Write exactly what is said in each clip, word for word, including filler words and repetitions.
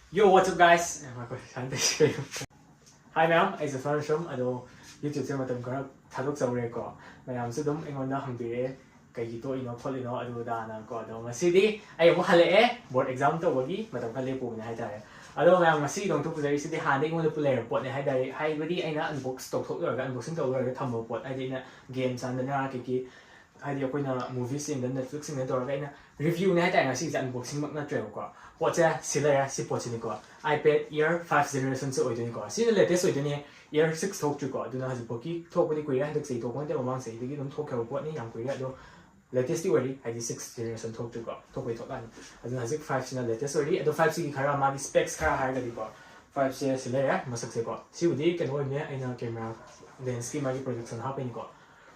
Yo, what's up, guys? Hi, ma'am. ꯑꯩꯁꯦ ꯐꯔꯁꯨꯝ ꯑꯗꯣ YouTube-ꯁꯦ ꯃꯇꯝ ꯈꯔ ꯊꯥꯗꯣꯛꯆꯧꯔꯦꯀꯣ꯫ ꯃꯌꯥꯝꯁꯨ ꯑꯗꯨꯝ ꯑꯩꯉꯣꯟꯗ ꯍꯪꯕꯤꯔꯛꯑꯦ, "ꯀꯩꯒꯤ ꯇꯣꯛꯏꯅꯣ ꯈꯣꯠꯂꯤꯅꯣ ꯑꯗꯨ ꯑꯗꯥꯅ ꯀꯣ꯫ ꯑꯗꯣ ꯉꯁꯤꯗꯤ ꯑꯩ ꯑꯃꯨꯛ ꯍꯜꯂꯛꯑꯦ, board exam ꯇꯧꯕꯒꯤ ꯃꯇꯝ ꯈꯔ ꯂꯦꯞꯄꯨꯕꯅꯦ ꯍꯥꯏꯇꯥꯔꯦ꯫ ꯑꯗꯣ ꯃꯌꯥꯝ, ꯉꯁꯤꯒꯤ ꯑꯣꯟꯊꯣꯛꯄ ꯖꯔꯤꯁꯤꯗꯤ ꯍꯥꯟꯅꯗꯒꯤ ꯑꯩꯉꯣꯟꯗ ꯄꯨ ꯂꯩꯔꯕ ꯄꯣꯠꯅꯦ ꯍꯥꯏꯇꯥꯔꯦ꯫ ꯍꯥꯏꯕꯗꯤ ꯑꯩꯅ unbox ꯇꯧꯊꯣꯛ ꯂꯣꯏꯔꯒ, unboxing ꯇꯧ ꯂꯣꯏꯔꯒ ꯊꯝꯕ ꯄꯣꯠ, ꯍꯥꯏꯗꯤ ꯑꯩꯅ game ꯁꯥꯟꯅꯗꯅ ꯀꯩꯀꯩ, ꯍꯥꯏꯗꯤ ꯑꯩꯈꯣꯏꯅ movies ꯌꯦꯡꯗꯅ, Netflix ꯌꯦꯡꯗꯅ ꯇꯧꯔꯒ ꯑꯩꯅ review-ꯅꯦ ꯍꯥꯏꯇꯥꯔꯦ꯫ ꯉꯁꯤꯒꯤꯁꯦ unboxing-ꯃꯛ ꯅꯠꯇ꯭ꯔꯦꯕꯀꯣ꯫ ꯄꯣꯠꯁꯦ ꯁꯤ ꯂꯩꯔꯦ, ꯁꯤ ꯄꯣꯠꯁꯤꯅꯤꯀꯣ꯫ iPad Air five generation-ꯁꯦ ꯑꯣꯏꯗꯣꯏꯅꯤꯀꯣ꯫ ꯁꯤꯅ latest ꯑꯣꯏꯗꯣꯏꯅꯦ, Air six ꯊꯣꯛꯇ꯭ꯔꯤꯀꯣ꯫ ꯑꯗꯨꯅ ꯍꯧꯖꯤꯛꯐꯥꯎꯒꯤ ꯊꯣꯛꯄꯗꯤ ꯀꯨꯏꯔꯦ, ꯍꯟꯗꯛ ꯆꯍꯤ ꯊꯣꯛꯄ ꯅꯠꯇꯦ, ꯃꯃꯥꯡ ꯆꯍꯤꯗꯒꯤ ꯑꯗꯨꯝ ꯊꯣꯛꯈ꯭ꯔꯕ ꯄꯣꯠꯅꯤ, ꯌꯥꯝ ꯀꯨꯏꯔꯦ꯫ ꯑꯗꯣ latest-ꯇꯤ ꯑꯣꯏꯔꯤ, ꯍꯥꯏꯗꯤ six generation ꯊꯣꯛꯇ꯭ꯔꯤꯀꯣ, ꯊꯣꯛꯄꯩ ꯊꯣꯛꯂꯛꯑꯅꯤ꯫ ꯑꯗꯨꯅ ꯍꯧꯖꯤꯛ five-ꯁꯤꯅ latest ꯑꯣꯏꯔꯤ꯫ ꯑꯗꯣ five-ꯁꯤꯒꯤ ꯈꯔ ꯃꯥꯒꯤ specs ꯈꯔ ꯍꯥꯏꯔꯒꯗꯤꯀꯣ, five-ꯁꯦ ꯁꯤ ꯂꯩꯔꯦ ꯃꯁꯛꯁꯦꯀꯣ꯫ ꯁꯤꯕꯨꯗꯤ ꯀꯩꯅꯣ ꯑꯣꯏꯕꯅꯦ, ꯑꯩꯅ camera lens-ꯀꯤ ꯃꯥꯒꯤ projection ꯍꯥꯞꯄꯩꯅꯤꯀꯣ,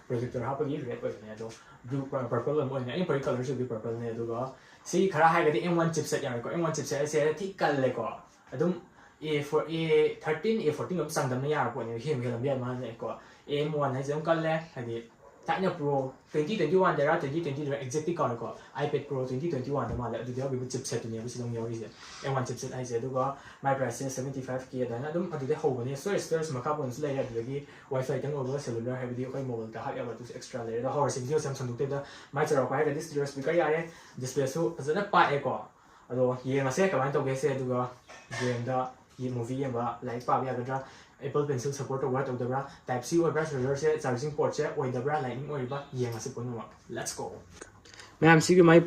projector ꯍꯥꯞꯄꯒꯤ red ꯑꯣꯏꯕꯅꯦ꯫ ꯑꯗꯣ blue, purple ꯑꯃ ꯑꯣꯏꯕꯅꯦ, ꯑꯩꯅ ꯄꯥꯏꯔꯤ color-ꯁꯤꯕꯨꯗꯤ purple-ꯅꯦ꯫ ꯑꯗꯨꯒ ꯁꯤ ꯈꯔ ꯍꯥꯏꯔꯒꯗꯤ M one chipset ꯌꯥꯎꯔꯦꯀꯣ꯫ M one chipset ꯍꯥꯏꯁꯦ ꯊꯤ ꯀꯜꯂꯦꯀꯣ꯫ ꯑꯗꯨꯝ A four, A thirteen, A fourteen ꯑꯗꯨꯝ ꯆꯥꯡꯗꯝꯅ ꯌꯥꯔ ꯄꯣꯠꯅꯦꯕ, ꯍꯦꯟꯕ ꯍꯦꯜꯂꯝꯕ ꯌꯥꯏ ꯃꯥꯁꯦꯀꯣ꯫ M one ꯍꯥꯏꯁꯦ ꯑꯗꯨꯝ ꯀꯜꯂꯦ, ꯍꯥꯏꯗꯤ ꯊꯥꯏꯅ Pro twenty twenty-one-ꯗꯔꯥ, twenty twenty-ꯗꯔꯥ, exact-ꯇꯤ ꯀꯥꯎꯔꯦꯀꯣ, iPad Pro twenty twenty-one-ꯗ ꯃꯥꯜꯂꯦ, ꯑꯗꯨꯗ ꯌꯥꯎꯈꯤꯕ chipset-ꯇꯨꯅꯦꯕ ꯁꯤꯗ ꯑꯃꯨꯛ ꯌꯥꯎꯔꯤꯁꯦ, M one chipset ꯍꯥꯏꯁꯦ꯫ ꯑꯗꯨꯒ ꯃꯥꯏ price-ꯁꯦ seventy five K ꯑꯗꯨꯃꯥꯏꯅ ꯑꯗꯨꯝ ꯑꯗꯨꯗꯩ ꯍꯧꯕꯅꯦ꯫ Storage, storage ꯃꯈꯥ ꯄꯣꯟꯅꯁꯨ ꯂꯩꯔꯦ, ꯑꯗꯨꯗꯒꯤ Wi-Fi-ꯗꯪ ꯑꯣꯏꯕ cellular, ꯍꯥꯏꯕꯗꯤ ꯑꯩꯈꯣꯏ mobile-ꯗ ꯍꯥꯞ ꯌꯥꯕ, ꯑꯗꯨꯁꯨ extra ꯂꯩꯔꯦ꯫ ꯑꯗꯣ ꯍꯧꯔꯁꯤ video-ꯁꯦ ꯌꯥꯝ ꯁꯟꯗꯣꯛꯇꯦꯗ, ꯃꯥꯏ ꯆꯥꯎꯔꯥꯛꯄ ꯍꯥꯏꯔꯒꯗꯤ stereo speaker ꯌꯥꯔꯦ, display-ꯁꯨ ꯐꯖꯅ ꯄꯥꯛꯑꯦꯀꯣ꯫ ꯑꯗꯣ ꯌꯦꯡꯉꯁꯦ ꯀꯃꯥꯏꯅ ꯇꯧꯒꯦꯁꯦ, ꯑꯗꯨꯒ game-ꯗ movie ꯌꯦꯡꯕ, ꯂꯥꯏꯔꯤꯛ ꯄꯥꯕ ꯌꯥꯒꯗ꯭ꯔꯥ, Apple Pencil support ꯇꯧꯕ꯭ꯔꯥ ꯇꯧꯗꯕ꯭ꯔꯥ, Type-C ꯑꯣꯏꯕ꯭ꯔꯥ, charger-ꯁꯦ charging port-ꯁꯦ ꯑꯣꯏꯗꯕ꯭ꯔꯥ, Lightning ꯑꯣꯏꯔꯤꯕ, ꯌꯦꯡꯉꯁꯤ ꯄꯨꯝꯅꯃꯛ꯫ Let's go! ꯃꯌꯥꯝ, ꯁꯤꯒꯤ ꯃꯥꯏ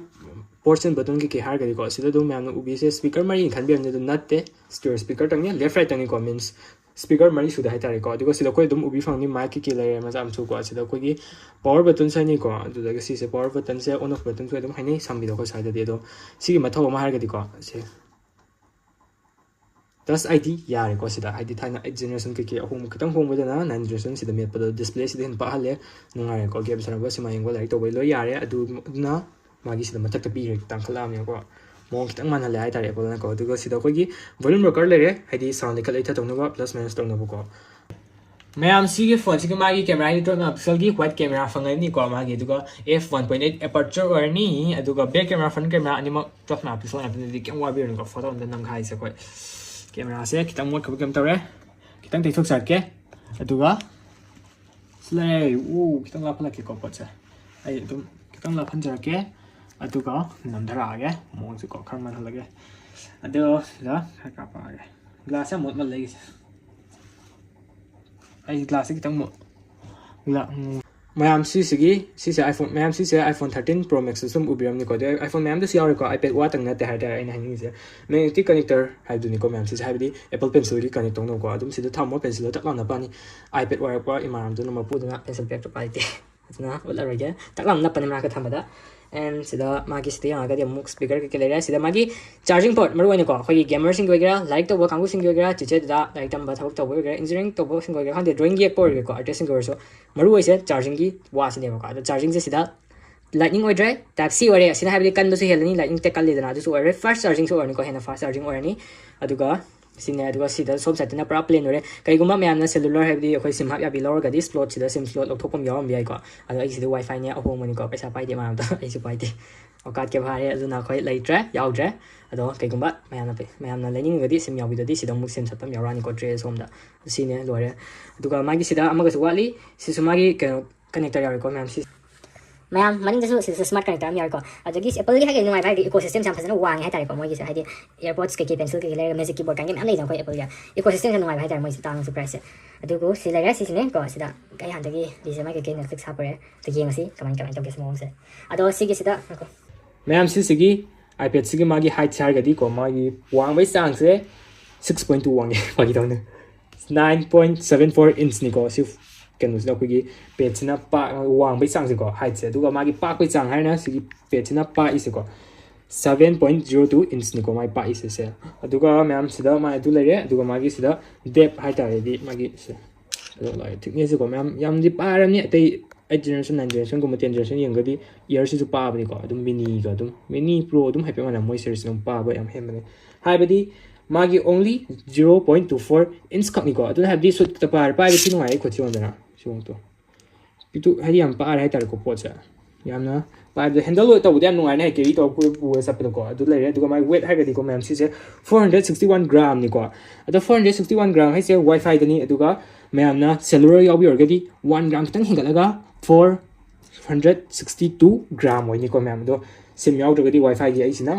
ports and button ꯀꯩꯀꯩ ꯍꯥꯏꯔꯒꯗꯤꯀꯣ, ꯁꯤꯗ ꯑꯗꯨꯝ ꯃꯌꯥꯝꯅ ꯎꯕꯤꯁꯦ speaker ꯃꯔꯤꯅꯤ ꯈꯟꯕꯤꯔꯝꯅꯤ, ꯑꯗꯨ ꯅꯠꯇꯦ, stereo speaker-ꯇꯪꯅꯤ, left right-ꯇꯪꯅꯤꯀꯣ, means speaker ꯃꯔꯤ ꯁꯨꯗ ꯍꯥꯏꯇꯥꯔꯦꯀꯣ꯫ ꯑꯗꯨꯒ ꯁꯤꯗ ꯑꯩꯈꯣꯏ ꯑꯗꯨꯝ ꯎꯕꯤ ꯐꯪꯅꯤ, mic ꯀꯩꯀꯩ ꯂꯩꯔꯦ ꯃꯆꯥ ꯃꯁꯨꯀꯣ꯫ ꯁꯤꯗ ꯑꯩꯈꯣꯏꯒꯤ power button-ꯁꯦ ꯍꯥꯏꯅꯤꯀꯣ, ꯑꯗꯨꯗꯒꯤ ꯁꯤꯁꯦ power button-ꯁꯦ on off button-ꯁꯨ ꯑꯗꯨꯝ ꯍꯥꯏꯅꯩ ꯁꯝꯕꯤꯗꯣ ꯑꯩꯈꯣꯏ ꯁ꯭ꯋꯥꯏꯗꯗꯤ꯫ ꯑꯗꯣ ꯁꯤꯒꯤ ꯃꯊꯧ ꯑꯃ ꯍꯥꯏꯔꯒꯗꯤꯀꯣ, ꯁꯦ Touch I D ꯌꯥꯔꯦꯀꯣ ꯁꯤꯗ, ꯍꯥꯏꯗꯤ ꯊꯥꯏꯅ eight generation ꯀꯩꯀꯩ ꯑꯍꯣꯡꯕ, ꯈꯤꯇꯪ ꯍꯣꯡꯕꯗꯅ nine generation꯫ ꯁꯤꯗ ꯃꯦꯠꯄꯗ display-ꯁꯤꯗ ꯍꯦꯟꯅ ꯄꯥꯛꯍꯜꯂꯦ, ꯅꯨꯡꯉꯥꯏꯔꯦꯀꯣ, game ꯁꯥꯟꯅꯕ, ꯁꯤꯃꯥ ꯌꯦꯡꯕ, ꯂꯥꯏꯔꯤꯛ ꯇꯧꯕꯩ ꯂꯣꯏ ꯌꯥꯔꯦ꯫ ꯑꯗꯨ, ꯑꯗꯨꯅ ꯃꯥꯒꯤ ꯁꯤꯗ ꯃꯊꯛꯇ ꯄꯤꯈ꯭ꯔꯦ, ꯇꯥꯡꯈꯠꯂꯛꯑꯕꯅꯤꯀꯣ, ꯃꯑꯣꯡ ꯈꯤꯇꯪ ꯃꯥꯟꯍꯜꯂꯦ ꯍꯥꯏꯇꯥꯔꯦ Apple-ꯅꯀꯣ꯫ ꯑꯗꯨꯒ ꯁꯤꯗ ꯑꯩꯈꯣꯏꯒꯤ volume rocker ꯂꯩꯔꯦ, ꯍꯥꯏꯗꯤ sound ꯂꯩꯈꯠ ꯂꯩꯊ ꯇꯧꯅꯕ, plus minus ꯇꯧꯅꯕꯀꯣ꯫ ꯃꯌꯥꯝ, ꯁꯤꯒꯤ ꯐꯣꯟꯁꯤꯒꯤ ꯃꯥꯒꯤ ꯀꯦꯃꯦꯔꯥ ꯍꯥꯏꯗꯤ twelve megapixelꯒꯤ wide camera ꯐꯪꯒꯅꯤꯀꯣ꯫ ꯃꯥꯒꯤ ꯑꯗꯨꯒ f one point eight aperture ꯑꯣꯏꯔꯅꯤ, ꯑꯗꯨꯒ back camera, front camera ꯑꯅꯤꯃꯛ twelve megapixel ꯉꯥꯛꯇꯅꯗꯤ ꯀꯩꯝ ꯋꯥꯕꯤꯔꯨꯅꯨꯀꯣ꯫ ꯐꯣꯇꯣ ꯑꯝꯇ ꯅꯝꯈꯥꯏꯁꯦ ꯑꯩꯈꯣꯏ꯫ ꯀꯦꯃꯦꯔꯥꯁꯦ ꯈꯤꯇꯪ ꯃꯣꯠꯈ꯭ꯔꯕ ꯀꯩꯝ ꯇꯧꯔꯦ, ꯈꯤꯇꯪ ꯇꯩꯊꯣꯛꯆꯔꯛꯀꯦ꯫ ꯑꯗꯨꯒ ꯁꯤ ꯂꯩ꯫ ꯎ, ꯈꯤꯇꯪ ꯂꯥꯞꯍꯜꯂꯛꯀꯦꯀꯣ ꯄꯣꯠꯁꯦ꯫ ꯑꯩ ꯑꯗꯨꯝ ꯈꯤꯇꯪ ꯂꯥꯞꯍꯟꯖꯔꯛꯀꯦ꯫ ꯑꯗꯨꯒ ꯅꯝꯊꯔꯛꯑꯒꯦ, ꯃꯑꯣꯡꯁꯦꯀꯣ ꯈꯔ ꯃꯜꯍꯜꯂꯒꯦ꯫ ꯑꯗꯣ ꯁꯤꯗ ꯈꯔ ꯀꯥꯞꯄꯛꯑꯒꯦ꯫ ꯒ꯭ꯂꯥꯁꯁꯦ ꯌꯥꯝ ꯃꯣꯠꯃꯜꯂꯦ ꯑꯩꯒꯤꯁꯦ꯫ ꯑꯩ ꯒ꯭ꯂꯥꯁꯁꯦ ꯈꯤꯇꯪ ꯃꯣꯠ-, ꯒ꯭ꯂꯥ-, ꯎꯝ꯫ ꯃꯌꯥꯝ ꯁꯤꯁꯤꯒꯤ, ꯁꯤꯁꯦ iPhone, ꯃꯌꯥꯝ ꯁꯤꯁꯦ iPhone thirteen Pro Max ꯁꯨꯝ ꯎꯕꯤꯔꯝꯅꯤꯀꯣ꯫ ꯑꯗꯩ iPhone ꯃꯌꯥꯝꯗꯁꯨ ꯌꯥꯎꯔꯤꯀꯣ, iPad ꯋꯥꯇꯪ ꯅꯠꯇꯦ ꯍꯥꯏꯇꯥꯔꯦ ꯑꯩꯅ ꯍꯥꯏꯅꯤꯡꯉꯤꯁꯦ꯫ Magnetic connector ꯍꯥꯏꯕꯗꯨꯅꯤꯀꯣ ꯃꯌꯥꯝ ꯁꯤꯁꯦ, ꯍꯥꯏꯕꯗꯤ Apple Pencilꯒꯤ connect ꯇꯧꯅꯕꯀꯣ꯫ ꯑꯗꯨꯝ ꯁꯤꯗ ꯊꯝꯃꯣ, pencilꯗꯣ ꯇꯛ ꯂꯥꯎꯅ ꯅꯞꯄꯛꯑꯅꯤ꯫ iPad ꯋꯥꯏꯔꯛꯄ ꯏꯃꯥꯟꯅꯕꯗꯨꯅ ꯃꯄꯨꯗꯨꯅ pencil ꯄꯤꯔꯛꯇ꯭ꯔ ꯎꯄꯥꯏ ꯂꯩꯇꯦ꯫ ꯑꯗꯨꯅ ꯎꯠꯂꯔꯣꯏꯒꯦ꯫ ꯇꯛ ꯂꯥꯎꯅ ꯅꯞꯄꯅꯦ ꯃꯅꯥꯛꯇ ꯊꯝꯕꯗ꯫ And ꯁꯤꯗ ꯃꯥꯒꯤ ꯁꯤꯗ ꯌꯦꯡꯉꯒꯗꯤ ꯑꯃꯨꯛ speaker ꯀꯩꯀꯩ ꯂꯩꯔꯦ꯫ ꯁꯤꯗ ꯃꯥꯒꯤ charging port, ꯃꯔꯨ ꯑꯣꯏꯅꯀꯣ ꯑꯩꯈꯣꯏꯒꯤ gamerꯁꯤꯡꯒꯤ ꯑꯣꯏꯒꯦꯔꯥ, ꯂꯥꯏꯔꯤꯛ ꯇꯧꯕ ꯀꯥꯡꯕꯨꯁꯤꯡꯒꯤ ꯑꯣꯏꯒꯦꯔꯥ, ꯆꯤꯆꯦꯗꯨꯗ ꯂꯥꯏꯔꯤꯛ ꯇꯝꯕ ꯊꯕꯛ ꯇꯧꯕ ꯑꯣꯏꯒꯦꯔꯥ, engineering ꯇꯧꯕꯁꯤꯡꯒꯤ ꯑꯣꯏꯒꯦꯔꯥ, ꯈꯪꯗꯦ, drawing ꯌꯦꯛꯄ ꯑꯣꯏꯔꯒꯦꯀꯣ, artistꯁꯤꯡꯒꯤ ꯑꯣꯏꯔꯁꯨ ꯃꯔꯨ ꯑꯣꯏꯁꯦ chargingꯒꯤ ꯋꯥꯁꯤꯅꯦꯕꯀꯣ꯫ ꯑꯗꯣ chargingꯁꯦ ꯁꯤꯗ Lightning ꯑꯣꯏꯗ꯭ꯔꯦ, Type C ꯑꯣꯏꯔꯦ꯫ ꯑꯁꯤꯅ ꯍꯥꯏꯕꯗꯤ ꯀꯟꯕꯁꯨ ꯍꯦꯜꯂꯅꯤ, Lightning ꯇꯦꯛ ꯀꯜꯂꯤꯗꯅ, ꯑꯗꯨꯁꯨ ꯑꯣꯏꯔꯦ꯫ Fast chargingꯁꯨ ꯑꯣꯏꯔꯅꯤꯀꯣ, ꯍꯦꯟꯅ fast charging ꯑꯣꯏꯔꯅꯤ꯫ ꯑꯗꯨꯒ ꯁꯤꯅꯦ, ꯑꯗꯨꯒ ꯁꯤꯗ ꯁꯣꯝ sideꯇꯅ ꯄꯨꯔꯥ plain ꯑꯣꯏꯔꯦ꯫ ꯀꯩꯒꯨꯝꯕ ꯃꯌꯥꯝꯅ cellular ꯍꯥꯏꯕꯗꯤ ꯑꯩꯈꯣꯏ SIM ꯍꯥꯞ ꯌꯥꯕꯤ ꯂꯧꯔꯒꯗꯤ slotꯁꯤꯗ SIM slot ꯂꯧꯊꯣꯛꯄ ꯑꯃ ꯌꯥꯎꯔꯝꯕ ꯌꯥꯏꯀꯣ꯫ ꯑꯗꯣ ꯑꯩꯒꯤꯁꯤꯗꯤ Wi-Fiꯅꯦ, ꯑꯍꯣꯡꯕꯅꯤꯀꯣ, ꯄꯩꯁꯥ ꯄꯥꯏꯗꯦ ꯃꯌꯥꯝꯗꯣ꯫ ꯑꯩꯁꯨ ꯄꯥꯏꯗꯦ꯫ ꯑꯣꯀꯥꯠ ꯀꯦ ꯐꯥꯔꯦ, ꯑꯗꯨꯅ ꯑꯩꯈꯣꯏ ꯂꯩꯇ꯭ꯔꯦ, ꯌꯥꯎꯗ꯭ꯔꯦ꯫ ꯑꯗꯣ ꯀꯩꯒꯨꯝꯕ ꯃꯌꯥꯝꯅ ꯄꯩ-, ꯃꯌꯥꯝꯅ ꯂꯩꯅꯤꯡꯉꯒꯗꯤ SIM ꯌꯥꯎꯕꯤꯗꯗꯤ ꯁꯤꯗ ꯑꯃꯨꯛ SIM ꯁꯠꯄ ꯑꯃ ꯌꯥꯎꯔꯛꯑꯅꯤꯀꯣ, tray ꯁꯣꯝꯗ꯫ ꯁꯤꯅꯦ, ꯂꯣꯏꯔꯦ꯫ ꯑꯗꯨꯒ ꯃꯥꯒꯤ ꯁꯤꯗ ꯑꯃꯒꯁꯨ ꯋꯥꯠꯂꯤ, ꯁꯤꯁꯨ ꯃꯥꯒꯤ ꯀꯩꯅꯣ connector ꯌꯥꯎꯔꯦꯀꯣ ꯃꯌꯥꯝ꯫ ꯁꯤ ꯃꯌꯥꯝ ꯃꯅꯤꯡꯗꯁꯨ ꯁꯤꯗꯁꯨ smart connector ꯑꯃ ꯌꯥꯎꯔꯦꯀꯣ꯫ ꯑꯗꯒꯤ Appleꯒꯤ ꯍꯥꯏꯔꯒꯗꯤ ꯅꯨꯡꯉꯥꯏꯕ ꯍꯥꯏꯔꯒꯗꯤ ecosystemꯁꯦ ꯌꯥꯝ ꯐꯖꯅ ꯋꯥꯡꯉꯦ ꯍꯥꯏꯇꯥꯔꯦꯀꯣ꯫ ꯃꯣꯏꯒꯤꯁꯦ ꯍꯥꯏꯗꯤ AirPods ꯀꯩꯀꯩ, pencil ꯀꯩꯀꯩ ꯂꯩꯔꯒ Magic Keyboard ꯀꯥꯏꯅ ꯃꯌꯥꯝ ꯂꯩꯗꯅ ꯑꯩꯈꯣꯏ Appleꯒꯤ ecosystemꯁꯦ ꯌꯥꯝ ꯅꯨꯡꯉꯥꯏꯕ ꯍꯥꯏꯇꯥꯔꯦ꯫ ꯃꯣꯏꯁꯦ ꯇꯥꯡꯉꯁꯨ priceꯁꯦ꯫ ꯑꯗꯨꯕꯨ ꯁꯤ ꯂꯩꯔꯦ, ꯁꯤꯁꯤꯅꯦꯀꯣ꯫ ꯁꯤꯗ ꯑꯩ ꯍꯥꯟꯅꯗꯒꯤ BGMI ꯀꯩꯀꯩ Netflix ꯍꯥꯞꯄꯨꯔꯦ꯫ ꯑꯗꯨ ꯌꯦꯡꯉꯁꯤ ꯀꯃꯥꯏ ꯀꯃꯥꯏꯅ ꯇꯧꯒꯦ ꯁꯤ ꯃꯑꯣꯡꯁꯦ꯫ ꯑꯗꯣ ꯁꯤꯒꯤꯁꯤꯗ ꯉꯥꯏꯈꯣ꯫ ꯃꯌꯥꯝ, ꯁꯤꯁꯤꯒꯤ iPadꯁꯤꯒꯤ ꯃꯥꯒꯤ heightꯁꯦ ꯍꯥꯏꯔꯒꯗꯤꯀꯣ, ꯃꯥꯒꯤ ꯋꯥꯡꯕꯩ ꯆꯥꯡꯁꯦ six point two ꯋꯥꯡꯉꯦ꯫ ꯐꯥꯒꯤ ꯇꯧꯅꯦ꯫ Nine point seven four inchꯅꯤꯀꯣ꯫ ꯁꯤ ꯀꯩꯅꯣꯁꯤꯗ ꯑꯩꯈꯣꯏꯒꯤ padꯁꯤꯅ ꯄꯥꯛ-, ꯋꯥꯡꯕꯩ ꯆꯥꯡꯁꯦꯀꯣ, heightꯁꯦ꯫ ꯑꯗꯨꯒ ꯃꯥꯒꯤ ꯄꯥꯛꯄꯩ ꯆꯥꯡ ꯍꯥꯏꯔꯅ ꯁꯤꯒꯤ padꯁꯤꯅ ꯄꯥꯛꯏꯁꯦꯀꯣ, seven point zero two inchꯅꯤꯀꯣ ꯃꯥꯒꯤ ꯄꯥꯛꯏꯁꯦ ꯁꯦ꯫ ꯑꯗꯨꯒ ꯃꯌꯥꯝ ꯁꯤꯗ ꯃꯥꯒꯤ ꯑꯗꯨ ꯂꯩꯔꯦ꯫ ꯑꯗꯨꯒ ꯃꯥꯒꯤ ꯁꯤꯗ depth ꯍꯥꯏꯇꯥꯔꯗꯤ ꯃꯥꯒꯤ ꯁꯦ, ꯑꯗꯣ ꯂꯣꯏꯔꯦ꯫ Thicknessꯁꯦꯀꯣ ꯃꯌꯥꯝ ꯌꯥꯝꯗꯤ ꯄꯥꯔꯕꯅꯤ, ꯑꯇꯩ eight generation, nine generationꯒꯨꯝꯕ ten generation ꯌꯦꯡꯉꯒꯗꯤ ꯏꯌꯔꯁꯤꯁꯨ ꯄꯥꯕꯅꯤꯀꯣ, ꯑꯗꯨꯝ ꯃꯤꯅꯤꯒ ꯑꯗꯨꯝ, ꯃꯤꯅꯤ ꯄ꯭ꯔꯣ ꯑꯗꯨꯝ ꯍꯥꯏꯐꯦꯠ ꯃꯥꯟꯅ, ꯃꯣꯏ ꯁꯦꯔꯤꯁꯅ ꯑꯗꯨꯝ ꯄꯥꯕ ꯌꯥꯝ ꯍꯦꯟꯕꯅꯦ꯫ ꯍꯥꯏꯕꯗꯤ ꯃꯥꯒꯤ only zero point two four inch ꯈꯛꯅꯤꯀꯣ꯫ ꯑꯗꯨꯅ ꯍꯥꯏꯕꯗꯤ ꯁꯨꯠꯇ ꯄꯥꯔ ꯄꯥꯏꯕ ꯊꯤ ꯅꯨꯡꯉꯥꯏ꯫ ꯑꯩ ꯈꯨꯠꯁꯤ ꯌꯦꯡꯉꯣꯗꯅ, ꯁꯤ ꯃꯑꯣꯡꯗꯣ ꯄꯤꯛꯇꯨ, ꯍꯥꯏꯗꯤ ꯌꯥꯝ ꯄꯥꯔꯦ ꯍꯥꯏꯇꯥꯔꯦꯀꯣ ꯄꯣꯠꯁꯦ꯫ ꯌꯥꯝꯅ ꯄꯥꯏꯕꯗ ꯍꯦꯟꯗꯜ ꯑꯣꯏ ꯇꯧꯕꯗ ꯌꯥꯝ ꯅꯨꯡꯉꯥꯏꯅ ꯍꯦꯛ ꯀꯦꯔꯤ ꯇꯧꯔ ꯄꯨꯔ ꯄꯨꯔ ꯆꯠꯄꯗꯀꯣ ꯑꯗꯨ ꯂꯩꯔꯦ꯫ ꯑꯗꯨꯒ ꯃꯥꯒꯤ ꯋꯦꯠ ꯍꯥꯏꯔꯒꯗꯤꯀꯣ ꯃꯌꯥꯝ, ꯁꯤꯁꯦ four hundred sixty one gramꯅꯤꯀꯣ꯫ ꯑꯗꯣ four hundred sixty one gram ꯍꯥꯏꯁꯦ Wi-Fiꯗꯅꯤ꯫ ꯑꯗꯨꯒ ꯃꯌꯥꯝꯅ cellular ꯌꯥꯎꯕꯤꯔꯒꯗꯤ one gram ꯈꯤꯇꯪ ꯍꯦꯟꯒꯠꯂꯒ four hundred sixty two gram ꯑꯣꯏꯅꯤꯀꯣ ꯃꯌꯥꯝ꯫ ꯑꯗꯣ ꯁꯤꯝ ꯌꯥꯎꯗ꯭ꯔꯒꯗꯤ Wi-Fiꯒꯤ ꯑꯩꯁꯤꯅ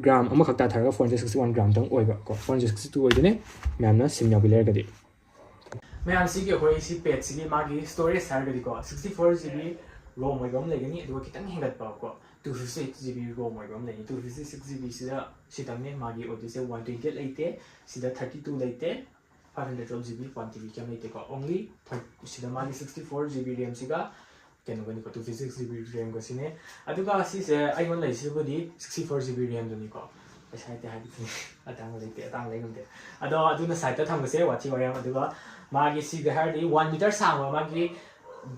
ꯒ꯭ꯔꯥꯝ ꯑꯃꯈꯛ ꯇꯥꯊꯔꯒ four hundred sixty one gramꯇꯪ ꯑꯣꯏꯕ ꯀꯣ, four hundred sixty two ꯑꯣꯏꯗꯣꯏꯅꯦ꯫ ꯃꯌꯥꯝꯅ ꯁꯤꯝ ꯌꯥꯎꯕꯤ ꯂꯩꯔꯒꯗꯤ꯫ ꯃꯌꯥꯝꯁꯤꯒꯤ ꯑꯩꯈꯣꯏ ꯁꯤ ꯄꯦꯠꯁꯤꯒꯤ ꯃꯥꯒꯤ storage ꯍꯥꯏꯔꯒꯗꯤꯀꯣ, sixty four GB ROM ꯑꯣꯏꯕ ꯑꯃ ꯂꯩꯒꯅꯤ, ꯑꯗꯨꯒ ꯈꯤꯇꯪ ꯍꯦꯟꯒꯠꯄ ꯀꯣ, two fifty six GB ROM ꯑꯣꯏꯕ ꯑꯃ ꯂꯩꯅꯤ꯫ Two fifty six GBꯁꯤꯗ ꯁꯤꯇꯪꯅꯦ ꯃꯥꯒꯤ ꯑꯣꯏꯗꯣꯏꯁꯦ, one twenty eight ꯂꯩꯇꯦ, ꯁꯤꯗ thirty two ꯂꯩꯇꯦ, five hundred twelve GB one TB ꯀꯩꯝ ꯂꯩꯇꯦꯀꯣ꯫ Only ꯁꯤꯗ ꯃꯥꯒꯤ sixty four GB RAMꯁꯤꯒ ꯀꯩꯅꯣꯒꯅꯤꯀꯣ, two fifty six GB RAMꯒ ꯁꯤꯅꯦ꯫ ꯑꯗꯨꯒ ꯁꯤꯁꯦ ꯑꯩꯉꯣꯟꯗ ꯂꯩꯁꯤꯕꯨꯗꯤ sixty four GB RAMꯗꯨꯅꯤꯀꯣ꯫ ꯄꯩꯁꯥ ꯂꯩꯇꯦ ꯍꯥꯏꯕꯗꯨꯅꯤ, ꯑꯇꯥꯡꯕ ꯂꯩꯇꯦ, ꯑꯇꯥꯡꯕ ꯂꯩ ꯉꯝꯗꯦ꯫ ꯑꯗꯣ ꯑꯗꯨꯅ ꯁꯥꯏꯠꯇ ꯊꯝꯕꯁꯦ ꯋꯥꯊꯤ ꯋꯥꯔꯦꯝ꯫ ꯑꯗꯨꯒ ꯃꯥꯒꯤ ꯁꯤꯒ ꯍꯥꯏꯔꯗꯤ one meter ꯁꯥꯡꯕ ꯃꯥꯒꯤ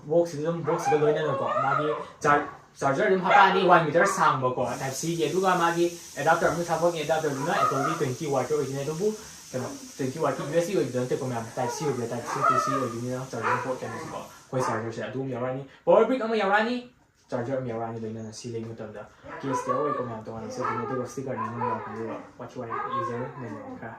ꯕꯣꯛꯁꯁꯤꯗ ꯑꯗꯨꯝ, ꯕꯣꯛꯁꯁꯤꯒ ꯂꯣꯏꯅꯅꯀꯣ ꯃꯥꯒꯤ ꯆꯥꯔ ꯆꯥꯔꯖꯔ ꯑꯗꯨꯝ ꯍꯥꯞꯄꯛꯑꯅꯤ, one meter ꯁꯥꯡꯕꯀꯣ, Type Cꯒꯤ꯫ ꯑꯗꯨꯒ ꯃꯥꯒꯤ adapter ꯑꯃꯁꯨ ꯍꯥꯞꯄꯛꯑꯅꯤ꯫ Adapterꯗꯨꯅ Appleꯒꯤ twenty watt ꯑꯣꯏꯗꯣꯏꯅꯦ, ꯑꯗꯨꯕꯨ ꯀꯩꯅꯣ, twenty wattꯀꯤ USB ꯑꯣꯏꯕꯗꯣ ꯅꯠꯇꯦꯀꯣ ꯃꯌꯥꯝ, Type C ꯑꯣꯏꯕ, Type C to C ꯑꯣꯏꯗꯣꯏꯅꯤꯅ ꯆꯥꯔꯖꯤꯡ ꯄꯣꯔꯠ ꯀꯩꯅꯣꯁꯤꯀꯣ꯫ ꯑꯩꯈꯣꯏ ꯆꯥꯔꯖꯔꯁꯦ ꯑꯗꯨꯝ ꯌꯥꯎꯔꯛꯑꯅꯤ, power brick ꯑꯃ ꯌꯥꯎꯔꯛꯑꯅꯤ, ꯆꯥꯔꯖꯔ ꯑꯃ ꯌꯥꯎꯔꯛꯑꯅꯤ ꯂꯣꯏꯅꯅ꯫ ꯁꯤ ꯂꯩꯕ ꯃꯇꯝꯗ ꯀꯦꯁꯇꯤ ꯌꯥꯎꯔꯣꯏꯀꯣ ꯃꯌꯥꯝ, ꯇꯣꯉꯥꯟꯅ ꯆꯠꯇꯣꯏꯅꯦ꯫ ꯑꯗꯨꯒ ꯁ꯭ꯇꯤꯀꯔꯅꯤ ꯑꯃ ꯌꯥꯎꯔꯛꯀꯅꯤ꯫ ꯑꯗꯨꯒ ꯋꯥꯊꯤ ꯋꯥꯔꯦꯝ ꯂꯩꯖꯔꯦ ꯃꯌꯥꯝ ꯈꯔ꯫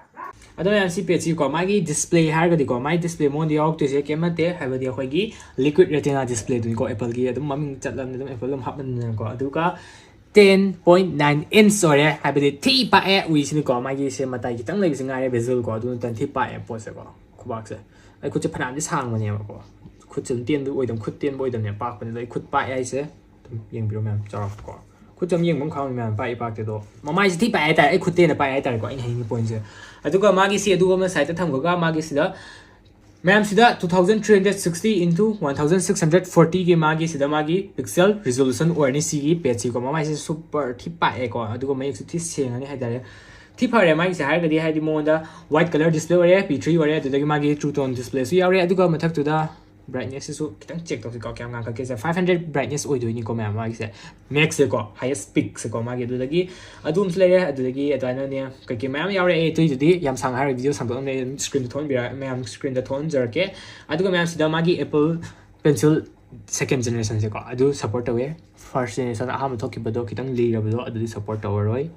ꯑꯗꯣ ꯃꯌꯥꯝ ꯁꯤ ꯄꯦꯠꯁꯤꯀꯣ, ꯃꯥꯒꯤ ꯗꯤꯁꯄ꯭ꯂꯦ ꯍꯥꯏꯔꯒꯗꯤꯀꯣ, ꯃꯥꯒꯤ ꯗꯤꯁꯄ꯭ꯂꯦ ꯃꯉꯣꯟꯗ ꯌꯥꯎꯔꯛꯇꯣꯏꯁꯦ ꯀꯩꯝ ꯅꯠꯇꯦ, ꯍꯥꯏꯕꯗꯤ ꯑꯩꯈꯣꯏꯒꯤ liquid retina displayꯗꯨꯅꯤꯀꯣ꯫ Appleꯒꯤ ꯑꯗꯨꯝ ꯃꯃꯤꯡ ꯆꯠꯂꯕꯅꯤ, ꯑꯗꯨꯝ Apple ꯑꯗꯨꯝ ꯍꯥꯞꯄꯅꯤꯅꯀꯣ꯫ ꯑꯗꯨꯒ ten point nine inch ꯑꯣꯏꯔꯦ, ꯍꯥꯏꯕꯗꯤ ꯊꯤ ꯄꯥꯛꯑꯦ꯫ ꯎꯏꯁꯤꯅꯤꯀꯣ, ꯃꯥꯒꯤ ꯁꯦ ꯃꯇꯥꯏ ꯈꯤꯇꯪ ꯂꯩꯕꯁꯤ ꯉꯥꯏꯔꯦ bezelꯀꯣ, ꯑꯗꯨꯅ ꯇꯟ ꯊꯤ ꯄꯥꯛꯑꯦ ꯄꯣꯠꯁꯦꯀꯣ꯫ ꯈꯨꯕꯥꯛꯁꯦ, ꯑꯩ ꯈꯨꯠꯁꯦ ꯐꯅꯌꯥꯝꯗꯤ ꯁꯥꯡꯕꯅꯦꯕꯀꯣ, ꯈꯨꯠꯁꯦ ꯑꯗꯨꯝ ꯇꯦꯟꯕ ꯑꯣꯏꯗꯕ, ꯈꯨꯠ ꯇꯦꯟꯕ ꯑꯣꯏꯗꯕꯅꯦ, ꯄꯥꯛꯄꯅꯦ꯫ ꯑꯗꯣ ꯑꯩ ꯈꯨꯠ ꯄꯥꯛꯑꯦ ꯍꯥꯏꯁꯦ ꯑꯗꯨꯝ ꯌꯦꯡꯕꯤꯔꯣ ꯃꯌꯥꯝ, ꯆꯥꯎꯔꯥꯛꯄꯀꯣ꯫ ꯈꯨꯠꯁꯦ ꯑꯗꯨꯝ ꯌꯦꯡꯕ ꯑꯃ ꯈꯪꯉꯤ ꯃꯌꯥꯝ, ꯄꯥꯛꯏ ꯄꯥꯛꯇꯦ꯫ ꯑꯗꯣ ꯃꯃꯥꯏꯁꯦ ꯊꯤ ꯄꯥꯛꯑꯦ ꯍꯥꯏꯇꯥꯔꯦ, ꯑꯩ ꯈꯨꯠ ꯇꯦꯟꯅ ꯄꯥꯛꯑꯦ ꯍꯥꯏꯇꯥꯔꯦꯀꯣ, ꯑꯩꯅ ꯍꯥꯏꯅꯤꯡꯉꯤ ꯄꯣꯏꯟꯁꯦ꯫ ꯑꯗꯨꯒ ꯃꯥꯒꯤ ꯁꯤ ꯑꯗꯨꯒꯨꯝꯕ ꯁꯥꯏꯠꯇ ꯊꯝꯈ꯭ꯔꯒ ꯃꯥꯒꯤ ꯁꯤꯗ ꯃꯌꯥꯝꯁꯤꯗ two thousand three hundred sixty into one thousand six hundred fortyꯒꯤ ꯃꯥꯒꯤ ꯁꯤꯗ ꯃꯥꯒꯤ pixel resolution ꯑꯣꯏꯔꯅꯤ ꯁꯤꯒꯤ ꯄꯦꯠꯁꯤꯀꯣ꯫ ꯃꯃꯥꯏꯁꯦ super ꯊꯤ ꯄꯥꯛꯑꯦꯀꯣ, ꯑꯗꯨꯒ ꯃꯌꯦꯛꯁꯨ ꯊꯤ ꯁꯦꯡꯉꯅꯤ ꯍꯥꯏꯇꯥꯔꯦ꯫ ꯊꯤ ꯐꯔꯦ ꯃꯥꯒꯤꯁꯦ ꯍꯥꯏꯔꯒꯗꯤ, ꯍꯥꯏꯗꯤ ꯃꯉꯣꯟꯗ white color display ꯑꯣꯏꯔꯦ, P three ꯑꯣꯏꯔꯦ, ꯑꯗꯨꯗꯒꯤ ꯃꯥꯒꯤ True Tone displayꯁꯨ ꯌꯥꯎꯔꯦ꯫ ꯑꯗꯨꯒ ꯃꯊꯛꯇꯨꯗ Brightness ꯁꯤꯁꯨ ꯈꯤꯇꯪ check ꯇꯧꯁꯤꯀꯣ, ꯀꯌꯥꯝ ꯉꯥꯟꯈꯠꯀꯦꯁꯦ꯫ Five hundred brightness ꯑꯣꯏꯗꯣꯏꯅꯤꯀꯣ ꯃꯌꯥꯝ, ꯃꯥꯒꯤꯁꯦ max ꯁꯦꯀꯣ, highest peak ꯁꯦꯀꯣ ꯃꯥꯒꯤ꯫ ꯑꯗꯨꯗꯒꯤ ꯑꯗꯨꯝꯁꯨ ꯂꯩꯔꯦ, ꯑꯗꯨꯗꯒꯤ ꯑꯗꯨꯃꯥꯏꯅꯅꯦ ꯀꯩꯀꯩ ꯃꯌꯥꯝ ꯌꯥꯎꯔꯛꯑꯦ꯫ ꯑꯗꯨꯏꯗꯨꯗꯤ ꯌꯥꯝ ꯁꯥꯡꯅ ꯍꯥꯏꯔꯣꯏ, video ꯁꯥꯡꯗꯣꯛꯑꯝꯃꯦ, ꯑꯗꯨꯝ screen ꯗ ꯊꯣꯛꯍꯟꯕꯤꯔ-, ꯃꯌꯥꯝ screen ꯗ ꯊꯣꯛꯍꯟꯖꯔꯛꯀꯦ꯫ ꯑꯗꯨꯒ ꯃꯌꯥꯝ ꯁꯤꯗ ꯃꯥꯒꯤ Apple Pencil second generation ꯁꯦꯀꯣ, ꯑꯗꯨ support ꯇꯧꯋꯦ꯫ First generation ꯑꯍꯥꯟꯕ ꯊꯣꯛꯈꯤꯕꯗꯣ ꯈꯤꯇꯪ ꯂꯤꯔꯕꯗꯣ ꯑꯗꯨꯗꯤ support ꯇꯧꯔꯔꯣꯏ꯫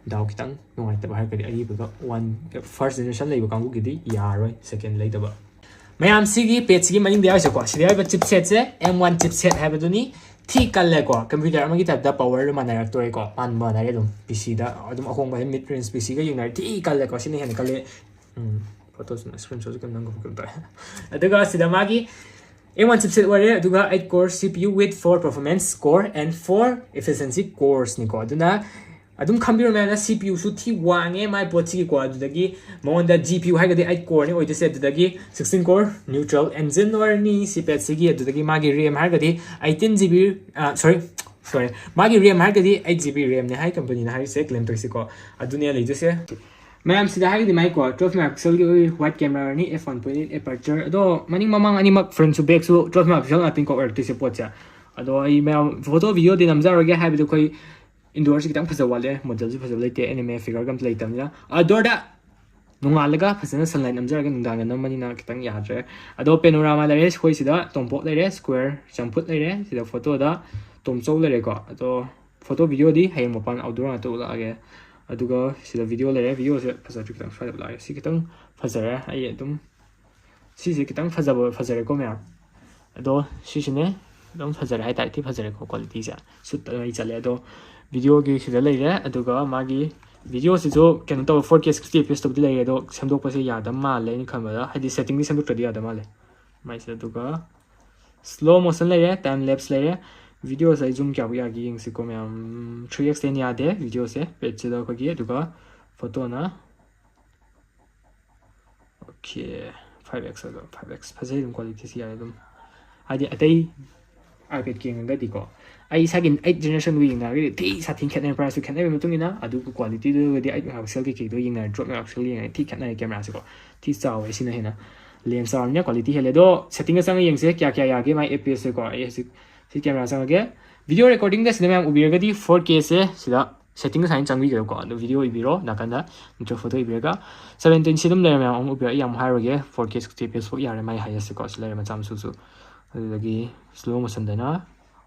ꯗꯥꯎ ꯈꯤꯇꯪ ꯅꯨꯡꯉꯥꯏꯇꯕ ꯍꯥꯏꯔꯒꯗꯤ ꯑꯔꯤꯕꯒ one first generation ꯂꯩꯕ ꯀꯥꯡꯕꯨꯒꯤꯗꯤ ꯌꯥꯔꯣꯏ second ꯂꯩꯗꯕ꯫ ꯃꯌꯥꯝ ꯁꯤꯒꯤ page ꯁꯤꯒꯤ ꯃꯅꯤꯡꯗ ꯌꯥꯎꯔꯤꯁꯦꯀꯣ, ꯁꯤꯗ ꯌꯥꯎꯔꯤꯕ chipset ꯁꯦ M one chipset ꯍꯥꯏꯕꯗꯨꯅꯤ꯫ ꯊꯤ ꯀꯜꯂꯦꯀꯣ, computer ꯑꯃꯒꯤ type ꯇ power ꯗꯣ ꯃꯥꯟꯅꯔꯛꯇꯣꯔꯦꯀꯣ, ꯃꯥꯟ-, ꯃꯥꯟꯅꯔꯦ ꯑꯗꯨꯝ꯫ P C ꯗ ꯑꯗꯨꯝ ꯑꯍꯣꯡꯕ ꯍꯥꯏꯗꯤ mid range P C ꯒ ꯌꯦꯡꯅꯔꯗꯤ ꯊꯤ ꯀꯜꯂꯦꯀꯣ, ꯁꯤꯅ ꯍꯦꯟꯅ ꯀꯜꯂꯦ꯫ ꯎꯝ, photo ꯁꯤꯅ screenshot ꯁꯨ ꯀꯩꯝ ꯅꯝꯒꯨꯝ ꯀꯩꯝ ꯇꯧꯔꯦ꯫ ꯑꯗꯨꯒ ꯁꯤꯗ ꯃꯥꯒꯤ M one chipset ꯑꯣꯏꯔꯦ, ꯑꯗꯨꯒ eight core C P U with four performance core and four efficiency cores ꯅꯤꯀꯣ꯫ ꯑꯗꯨꯅ ꯑꯗꯨꯝ ꯈꯪꯕꯤꯔꯣ ꯃꯌꯥꯝꯅ, C P U ꯁꯨ ꯊꯤ ꯋꯥꯡꯉꯦ ꯃꯥꯏ ꯄꯣꯠꯁꯤꯒꯤꯀꯣ꯫ ꯑꯗꯨꯗꯒꯤ ꯃꯉꯣꯟꯗ G P U ꯍꯥꯏꯔꯒꯗꯤ eight core ꯅꯤ ꯑꯣꯏꯗꯣꯏꯁꯦ, ꯑꯗꯨꯗꯒꯤ sixteen core neutral engine ꯑꯣꯏꯔꯅꯤ ꯁꯤ pad ꯁꯤꯒꯤ꯫ ꯑꯗꯨꯗꯒꯤ ꯃꯥꯒꯤ RAM ꯍꯥꯏꯔꯒꯗꯤ eighteen G B, ꯑ, sorry, sorry, ꯃꯥꯒꯤ RAM ꯍꯥꯏꯔꯒꯗꯤ eight G B RAM ꯅꯦ ꯍꯥꯏ company ꯅ ꯍꯥꯏꯔꯤꯁꯦ, claim ꯇꯧꯔꯤꯁꯦꯀꯣ꯫ ꯑꯗꯨꯅꯦ ꯂꯩꯗꯣꯏꯁꯦ꯫ ꯃꯌꯥꯝ ꯁꯤꯗ ꯍꯥꯏꯔꯒꯗꯤ ꯃꯥꯏꯀꯣ, twelve megapixel ꯒꯤ wide camera ꯅꯤ, f one point eight aperture꯫ ꯑꯗꯣ ꯃꯅꯤꯡ ꯃꯃꯥꯡ ꯑꯅꯤꯃꯛ, front ꯁꯨ back ꯁꯨ twelve megapixel ꯉꯥꯛꯇꯅꯤꯀꯣ ꯑꯣꯏꯔꯛꯇꯣꯏꯁꯦ ꯄꯣꯠꯁꯦ꯫ ꯑꯗꯣ ꯑꯩ ꯃꯌꯥꯝ photo video ꯗꯤ ꯅꯝꯖꯔꯣꯏꯒꯦ, ꯍꯥꯏꯕꯗꯤ ꯑꯩꯈꯣꯏ indoor ꯁꯤ ꯈꯤꯇꯪ ꯐꯖꯕ ꯋꯥꯠꯂꯦ, model ꯁꯨ ꯐꯖꯕ ꯂꯩꯇꯦ, anime figure ꯒ ꯑꯝꯇ ꯂꯩꯇꯕꯅꯤꯅ꯫ Outdoor ꯗ ꯅꯣꯡꯉꯥꯜꯂꯒ ꯐꯖꯅ sunlight ꯅꯝꯖꯔꯒ ꯅꯨꯡꯗꯥꯡꯗ ꯅꯝꯕꯅꯤꯅ ꯈꯤꯇꯪ ꯌꯥꯗ꯭ꯔꯦ꯫ ꯑꯗꯣ panorama ꯂꯩꯔꯦ, ꯑꯩꯈꯣꯏ ꯁꯤꯗ ꯇꯣꯝꯄꯣꯛ ꯂꯩꯔꯦ, square ꯆꯝꯐꯨꯠ ꯂꯩꯔꯦ, ꯁꯤꯗ photo ꯗ ꯇꯣꯝꯆꯧ ꯂꯩꯔꯦꯀꯣ꯫ ꯑꯗꯣ photo video ꯗꯤ ꯍꯌꯦꯡ ꯃꯄꯥꯟ outdoor ꯉꯥꯛꯇ ꯎꯠꯂꯛꯑꯒꯦ꯫ ꯑꯗꯨꯒ ꯁꯤꯗ video ꯂꯩꯔꯦ, video ꯁꯦ ꯐꯖꯗ꯭ꯔꯤ, ꯈꯤꯇꯪ ꯁ꯭ꯋꯥꯏꯗ ꯎꯠꯂꯛꯑꯒꯦ꯫ ꯁꯤ ꯈꯤꯇꯪ ꯐꯖꯔꯦ, ꯑꯩ ꯑꯗꯨꯝ ꯁꯤꯁꯦ ꯈꯤꯇꯪ ꯐꯖꯕ, ꯐꯖꯔꯦꯀꯣ ꯃꯌꯥꯝ꯫ ꯑꯗꯣ ꯁꯤꯁꯤꯅꯦ ꯑꯗꯨꯝ ꯐꯖꯔꯦ ꯍꯥꯏꯇꯥꯔꯦ, ꯊꯤ ꯐꯖꯔꯦꯀꯣ quality ꯁꯦ꯫ Shoot ꯇ ꯂꯣꯏ ꯆꯠꯂꯦ꯫ ꯑꯗꯣ video ꯒꯤ ꯁꯤꯗ ꯂꯩꯔꯦ, ꯑꯗꯨꯒ ꯃꯥꯒꯤ video ꯁꯤꯁꯨ ꯀꯩꯅꯣ ꯇꯧꯕ, four K sixty F P S ꯇꯕꯨꯗꯤ ꯂꯩꯔꯦ, ꯑꯗꯣ ꯁꯦꯝꯗꯣꯛꯄꯁꯦ ꯌꯥꯗꯕ ꯃꯥꯜꯂꯦ ꯑꯩꯅ ꯈꯟꯕꯗ, ꯍꯥꯏꯗꯤ setting ꯗꯤ ꯁꯦꯝꯗꯣꯛꯇ꯭ꯔꯗꯤ ꯌꯥꯗꯕ ꯃꯥꯜꯂꯦ ꯃꯥꯏꯁꯦ꯫ ꯑꯗꯨꯒ slow motion ꯂꯩꯔꯦ, time lapse ꯂꯩꯔꯦ꯫ Video ꯁꯦ ꯑꯩ zoom ꯀꯌꯥꯐꯥꯎ ꯌꯥꯒꯦ ꯌꯦꯡꯁꯤꯀꯣ ꯃꯌꯥꯝ꯫ Three X ꯇꯩ ꯍꯦꯟꯅ ꯌꯥꯗꯦ video ꯁꯦ, pad ꯁꯤꯗ ꯑꯩꯈꯣꯏꯒꯤ꯫ ꯑꯗꯨꯒ photo ꯅ okay, five X ꯑꯗꯣ, five X ꯐꯖꯩ ꯑꯗꯨꯝ, quality ꯁꯤ ꯌꯥꯏ ꯑꯗꯨꯝ꯫ ꯍꯥꯏꯗꯤ ꯑꯇꯩ iPad ꯀ ꯌꯦꯡꯉꯒꯗꯤꯀꯣ, ꯑꯩ ꯏꯁꯥꯒꯤ eight generation ꯗꯨꯒ ꯌꯦꯡꯅꯔꯒꯗꯤ ꯊꯤ ꯁꯥꯊꯤꯅ ꯈꯦꯠꯅꯩ, price ꯁꯨ ꯈꯦꯠꯅꯕꯒꯤ ꯃꯇꯨꯡ ꯏꯟꯅ꯫ ꯑꯗꯨꯒ quality ꯗꯨꯒꯗꯤ eight megapixel ꯀꯩꯀꯩꯗꯣ ꯌꯦꯡꯅꯔꯗꯤ, twelve megapixel ꯌꯦꯡꯉꯗꯤ ꯊꯤ ꯈꯦꯠꯅꯔꯦ꯫ Camera ꯁꯦꯀꯣ ꯊꯤ ꯆꯥꯎꯋꯦ ꯁꯤꯅ ꯍꯦꯟꯅ꯫ ꯂꯦꯟꯁ ꯆꯥꯎꯔꯕꯅꯤꯅ ꯀ꯭ꯋꯥꯂꯤꯇꯤ ꯍꯦꯜꯂꯦ꯫ ꯑꯗꯣ ꯁꯦꯠꯇꯤꯡꯗ ꯆꯪꯉ ꯌꯦꯡꯁꯦ ꯀꯌꯥ ꯀꯌꯥ ꯌꯥꯒꯦ ꯃꯥꯏ ꯑꯦꯐ ꯄꯤ ꯑꯦꯁꯁꯦꯀꯣ꯫ ꯑꯩ ꯍꯧꯖꯤꯛ ꯁꯤ ꯀꯦꯃꯦꯔꯥ ꯆꯪꯉꯒꯦ꯫ ꯚꯤꯗꯤꯑꯣ ꯔꯦꯀꯣꯔꯗꯤꯡꯗ ꯁꯤꯗ ꯃꯌꯥꯝ ꯎꯕꯤꯔꯒꯗꯤ ꯐꯣꯔ ꯀꯦꯁꯦ ꯁꯤꯗ ꯁꯦꯠꯇꯤꯡ ꯁꯨꯃꯥꯏꯅ ꯆꯪꯕꯤꯒꯗꯕꯀꯣ꯫ ꯑꯗꯣ ꯚꯤꯗꯤꯑꯣ ꯏꯕꯤꯔꯣ ꯅꯥꯀꯟꯗ, ꯅꯠꯇ꯭ꯔꯒ ꯐꯣꯇꯣ ꯏꯕꯤꯔꯒ ꯁꯕꯦꯟꯇꯤꯟꯁꯤ ꯑꯗꯨꯝ ꯂꯩꯔꯦ ꯃꯌꯥꯝ꯫ ꯑꯃꯨꯛ ꯎꯕꯤꯔꯣ, ꯑꯩ ꯌꯥꯝ ꯍꯥꯏꯔꯣꯏꯒꯦ, four K sixty F P S ꯐꯥꯎ ꯌꯥꯔꯦ ꯃꯥꯏ ꯍꯥꯏꯌꯦꯁꯁꯦꯀꯣ꯫ ꯁꯤ ꯂꯩꯔꯦ ꯃꯆꯥ ꯃꯁꯨꯁꯨ꯫ ꯑꯗꯨꯗꯒꯤ ꯁ꯭ꯂꯣ ꯃꯣꯁꯟꯗꯅ